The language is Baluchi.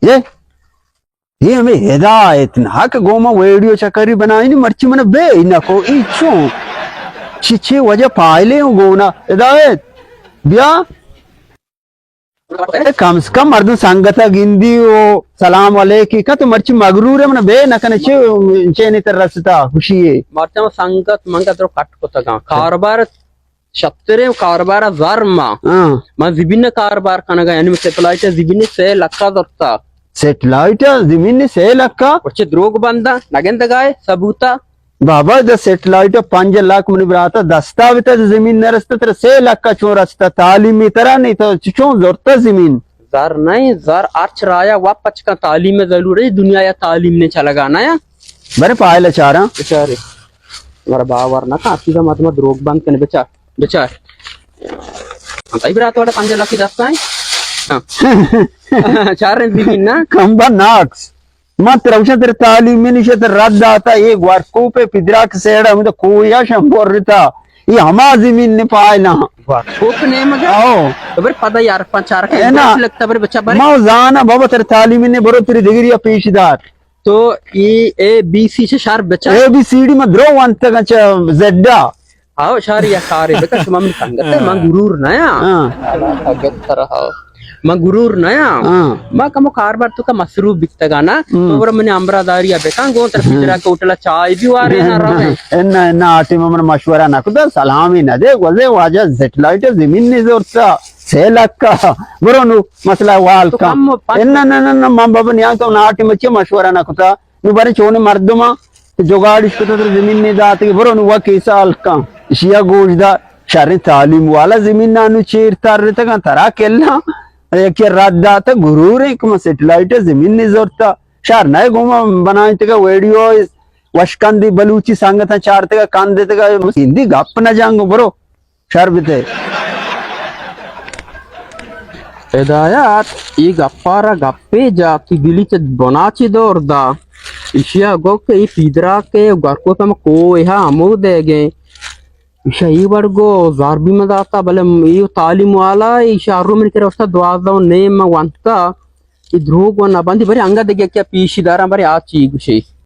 اے، اے ہمے ہدایت نہ کہ گوما ویڈیو چکری بنائینی، مرچی من بے نہ کو، ای چون؟ چی چی وجہ پائلے ہوں گونا؟ ہدایت، بیا۔ اے کم سے کم مردم سنگتا گندی و سلام علیکی کن، تو مرچی مغرور ہے، من بے نہ کنے، چی چینی تر رستا خوشی ہے؟ مرچی من سنگت منگت رو کٹ کتگاں۔ کاروبار شتریں کاروبار زر ما۔ ہاں۔ من زمین کاروبار کنگا، یعنی من سیٹلائٹ زمین سے لکھا زرتا۔ سیٹلائٹ زمین سے لکھا؟ پرچے دروگ بندہ، نگندگائے ثبوتا۔ بابا، دا سیٹلائٹ پنج لکھ منی براتا دستا بتا، زمین نرستا، ترا سے لکھا چون رستا؟ تعلیمی ترا نہیں، تو چون زرتا زمین؟ زر نہیں، زر ارچ رایا وا پچکا، تعلیم ضروری، دنیا یا تعلیم نے چلگا نہ یا۔ برے پائل چاراں۔ بچارے۔ مارا باور نہ کن، سیدھا مردم دروگ بند کنے، بچار، بچار۔ تئی برات والا پنجاہ لکھ دستا ہے؟ ہاں۔ چار رن زمین نا؟ کمبا ناکس۔ من ترا گوشاں ترا تعلیم نشہ ترا رد داتا، اے گوارکوپ پدراک سیڑا ہمدا کویا شم برتا۔ اے ہما زمین نے پائلاں۔ گوارکوپ نے مگا؟ آؤ۔ تو بر پدا یار پنچار کا اے نا۔ انٹرسٹ لگتا بر بچہ بر۔ ما زانا بابا ترا تعلیم نے برو تری ڈگری پیش دار۔ تو ای اے بی سی چہ شر بچار۔ اے بی سی ڈی ما درو وانتگاں چہ زیڈا۔ آؤ، شاری یا کارے بکن، شما من سنگت ہے، من غرور نیا۔ ہاں۔ سنگت ترا ہاؤ۔ من غرور نیا۔ ہاں۔ ما کمو کاربار تو کا مصروف بیتگا نا، ہم۔ تو برو منی امرا داری بکن، گون تر ہم۔ پدرا کے ہوٹل چائے بھی وارے نا روے۔ انا، انا، آٹی من مشورہ نہ کتا، سلامی نہ دے، گوزے واجہ سیٹلائٹ زمین نہیں زورتا، سے لکھ کا، برو نو مسئلہ وال تو کا۔ کم پنچ انا، نہ، نہ، نہ، من بابا نیاں تو ناٹی مچے مشورہ نہ کتا۔ نو برے چونیں مردماں کہ جگاڑش کتہ ترا زمین نے داتگی، برو نو وا کیسا ہلکاں۔ اشیا گوش دا، شریں تعلیم والا زمین نانو چیر ترتگاں، ترا کلاں یکے رد داتہ، غروریں کہ من سیٹلائٹ زمین نے زرتا۔ شر نئے گوما بنائینتگا ویڈیو، وشکندی بلوچی سنگتاں چارتگا، کندتگا، ہندی گپ نہ جنگ، برو۔ شر بتے۔ ہدایت، اے گپا را گپے جا، تی دلی چہ بنا چی دور دا۔ اشیا گو کہ اے پیدرا کے گرکو تم کو ہا ہمو دے گے۔ اشیا ای وڑ گو زار بھی مداتا، بلے اے تعلیم والا، اشیا ہر من کرا استا دوازدہ و نیم من وانتا۔ اے دروگ و نہ بندی، برے انگا دگہ کیا پیشی داراں، برے آ چی گوشے۔